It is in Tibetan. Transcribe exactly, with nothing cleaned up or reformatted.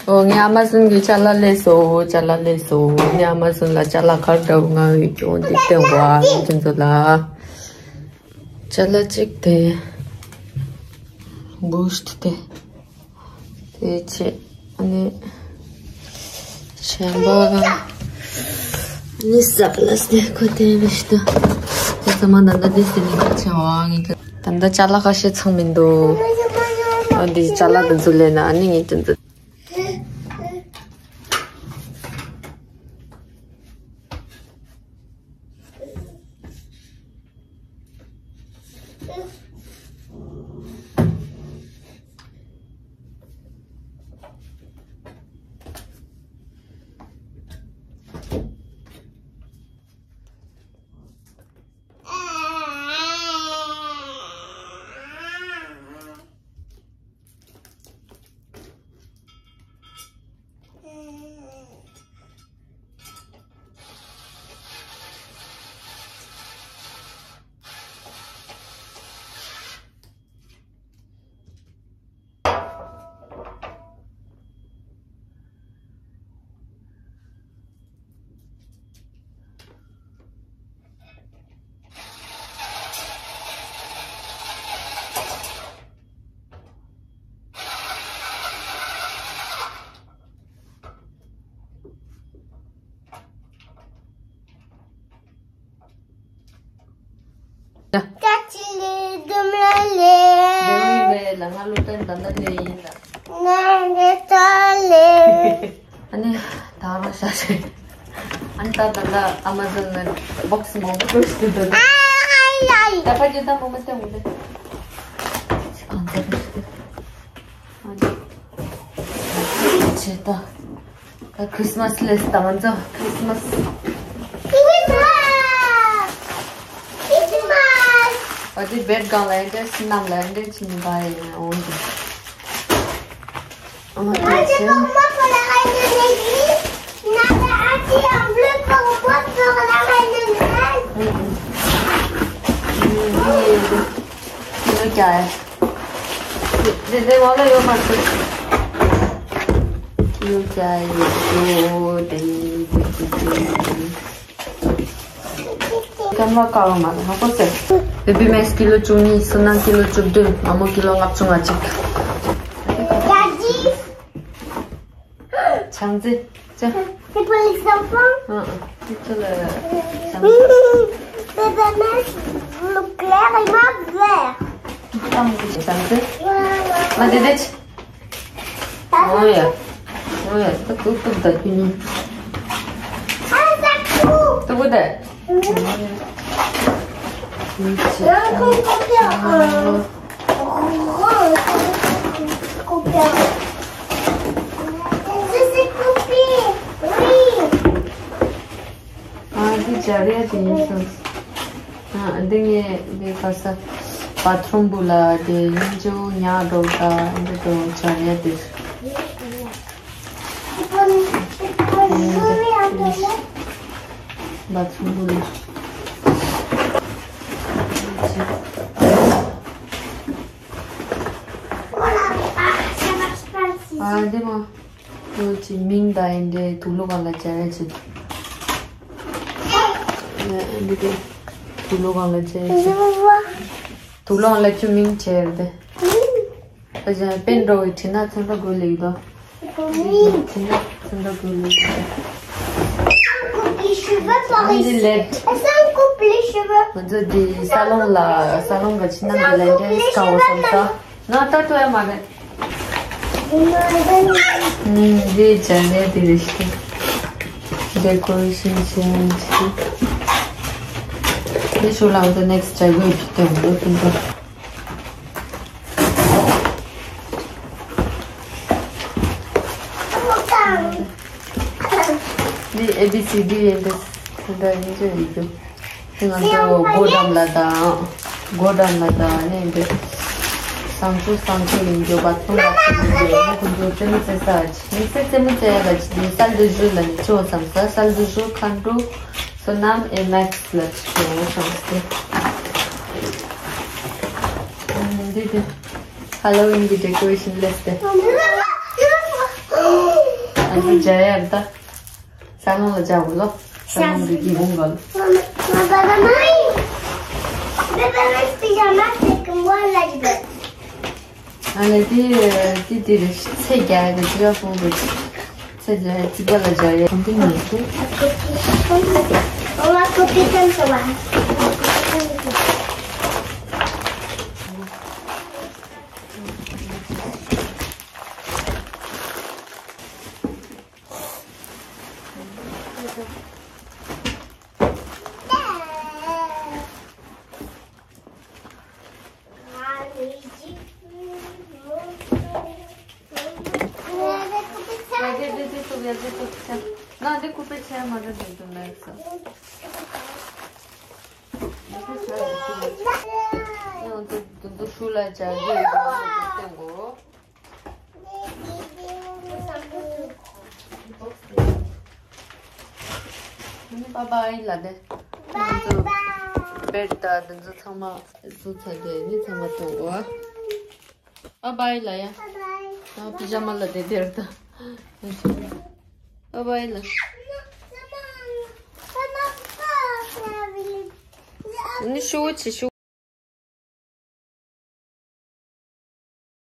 ཨོ་ངས་ཨ་མ་ཟོན་གྱི་ཅ་ལག་ལས་སོ། ཅ་ལག་ལས་སོ། ངས་ཨ་མ་ཟོན་ལ་ཅ་ལག་གར་འདྲ་བོ་ང་ཡོད་ཀྱང་འདི་སྟེང་བ་ཡིན་ཅན་ཚོ་ལ། ཅ་ལག་གཅིག་དེ། བུ་སྟི་དེ། དེ་ཆེ། ཨ་ནི། ཆེན་པོ། ཨ་ནི་ཟག་ལ་སྟེ་ཁོ་དེ་རེ་ཤི་ད། ཁོ་ཚང་མ་ད་ལྟ་དེ་སྟེ་ནི་ཁ་ཆེ་བ་ངེད་ཀྱི། ད་ལྟ་ཅ་ལག་ཁ་ཤས་ཚང་མི་འདུག་ཨ་འདི་ཅ་ལག་དེ་ཚོ་ལས་ན་ཨ་ནི་ངེད་ཀྱི་འདུག་ཀ་ཅི་ལི་དུམ་ལ་ལེ། ལེའུ་ཡིན་པས་ལ་ང་ལོ་ཏན་ད་ལྟ་ལེ་ཡིན་ལ། ང་ལེ་ཏ་ལེ། ཨ་ནི་ད་རང་ཤ་ཤེ། ཨ་ནི་ད་ད་ལྟ་ཨ་མ་ཟོན་ནས་བོག་སི་མང་པོ་སྤྲོད་ཤི་འདུག་ད་ཨ་ཨ་ཨ་ད་ཕ་གི་ད་མོ་མ་སྟེ་འོང་ལེ། གང་ཚ་རེ་ཤི། ཆེ་ད། ད་ཁྲིས་མ་སི་ལས་ད་ང་ཚོ་ཁྲིས་མ་སི། ཁྲིས་མ་སི། ཁྲིས་མ་སི། ཨ་དེ་བེད་སྒང་ལ་ཡིན་ཏེ་སི་ནམ་ལ་ཡིན་ཏེ་ཆི་མི་ག་ཡིན་ན་འོང་ཏེ། ཨ་དེ་ཆེ། ཨ་དེ་ཡིན་ཏེ། ཡོད་ཀྱང་། དེ་དེ་བ་ལ་ཡོད་མ་ཐུབ། ཡོད་ཀྱང་ཡོད་ཀྱང་དེ་དེ་དེ་དེ། སྐམ་ལ་དཀར་བ་མ་རེད་ཧ་གོ་ཟེར། བེ་བི་མེག་སི་ཀི་ལོ་བཅུ་གཉིས། སུན་སྣང་ཀི་ལོ་བཅུ་བདུན། མ་མོ་ཀི་ལོ་ལྔ་བཅུ་ང་གཅིག་ཆང་རྩི། ཅི། C'est pour les enfants? ཨ་ཨ། དེ་ཚོ་ལ་ཆང་རྩི། Bébé, mais bleu clair et moi vert. ཆང་རྩི། ཆང་རྩི། Voilà. ཨ་དེ་དེ་ཆི། ཨོ་ཡ། ཨོ་ཡ། ད་ཏུག་ཏུག་ད་ཁྱོད་གཉིས། ཨ་ད་ཏུག་ཏུག་ད། ཨོ་ཡ། ཁྱོད་ཀྱིས་ཨ། ཨ་འདི་སྦྱར་ཡ་དེ་ཡིན་སོང་། ཨ་འདི་ངས་འདི་ག་ས་བ་ཐི་རུམ་བུ་ལ་དེ་ཡིན་ཅོ་ཉག་འགྲོ་ད་འདི་འགྲོ་སྦྱར་ཡ་དེ། བ་ཐི་རུམ་བུ་ལ། ཨ་འདི་མ། ཁོ་ཅི་མིང་དང་ཡིན་འདྲེ་དུག་ལོག་གང་ལ་སྦྱར་ཡ་ཅི། འདི་དེ་དུག་ལོག་གང་ལ་སྦྱར་ཡ་ཅི། དུག་ལོག་གང་ལ་ཅི་མིང་བྱས་རེད་དེ། ཨ་ཅག་པེན་འགྲོ་བའི་ཁྲི་ན་ཚོན་ཁྲ་དགོས་ལེགས་དོ། ཁྲི་ན་ཚོན་ཁྲ་དགོས་ལེགས་དོ། Coupe les cheveux par ici. Est-ce qu'on coupe les cheveux? ང་ཚོ་འདི་ས་ལོང་ལ་ས་ལོང་ག་ཕྱི་ནང་ག་ལ་འདྲེ་སྐའོ་བསམ་ས། ང་ལྟ་ཐུབ་ཡ་མ་རེད། ཨུམ། འདི་སྦྱར་ཡ་དེ་རེད་ཤག Decoration change. འདི་ཞུ་ལང་དུ་next སྦྱར་དགོས་ཀྱི་དོན་འདུག་ཀུན་ཏུ། འདི་A B C D ཡིན་འདི། འདི་འདྲ་ཡིན་ཅི་ཡིན་རྒྱུ། དེ་ང་ཚོ་སྒོ་འགྲམ་ལ་དང་། སྒོ་འགྲམ་ལ་དང་ནི་འདི། བཟང་སྤྱོད་བཟང་སྤྱོད་ཡིན་རྒྱུ་བ་ཐུང་བ་ཐུང་ཡིན་རྒྱུ་ཡིན་ཁོ་ཚོ་རྩེད་མོ་རྩེ་ས་ཅི་ཡིན་ཟེར། རྩེད་མོ་རྩེ་ཡ་ལ་ཅི་ཡིན། salle de jeu ལ་ནི་ཅི་བ་བསམ་ས། salle de jeu ཁ་འགྲོ། Sonam et Max ལ་ཅི་བ་བསམ་སྟེ། འདི་འདི། Halloween གི་decoration ལས་ཏེ། འདི་སྦྱར་ཡ་རེད་ད། ས་ལོང་ལ་སྦྱར་དགོས་ལོ། ས་ལོང་གི་གི་འོང་ག་ལ། Mama, Baba, Mami. Baba, Mami, pijama se kumwa la jibe. ཨ་ནི་དེ་དེ་དེ་རེད། ཚེ་རྒྱ་གི་ཅི་ག་ཕུང་གི། ཚེ་རྒྱ་ཅི་ག་ལ་སྦྱར་ཡ་ཁོང་དེ་ཉིད་དེ། Mama, kopi kan sawa. ཨ་ནི་bye bye་ལབ་དེ། ང་ཚོ་bed་དང་དེ་ཚོ་ཚང་མ་བཟོས་ཚར་དེ་ནི་ཚང་མ་གཏོང་དགོས། Bye bye་ལབ་ཡ། ཨ་པི་ཇ་མ་ལ་དེ་དེར་ད། Bye bye་ལབ། ཨ་ནི་ཤུ་བོ་ཆེ་ཤུ།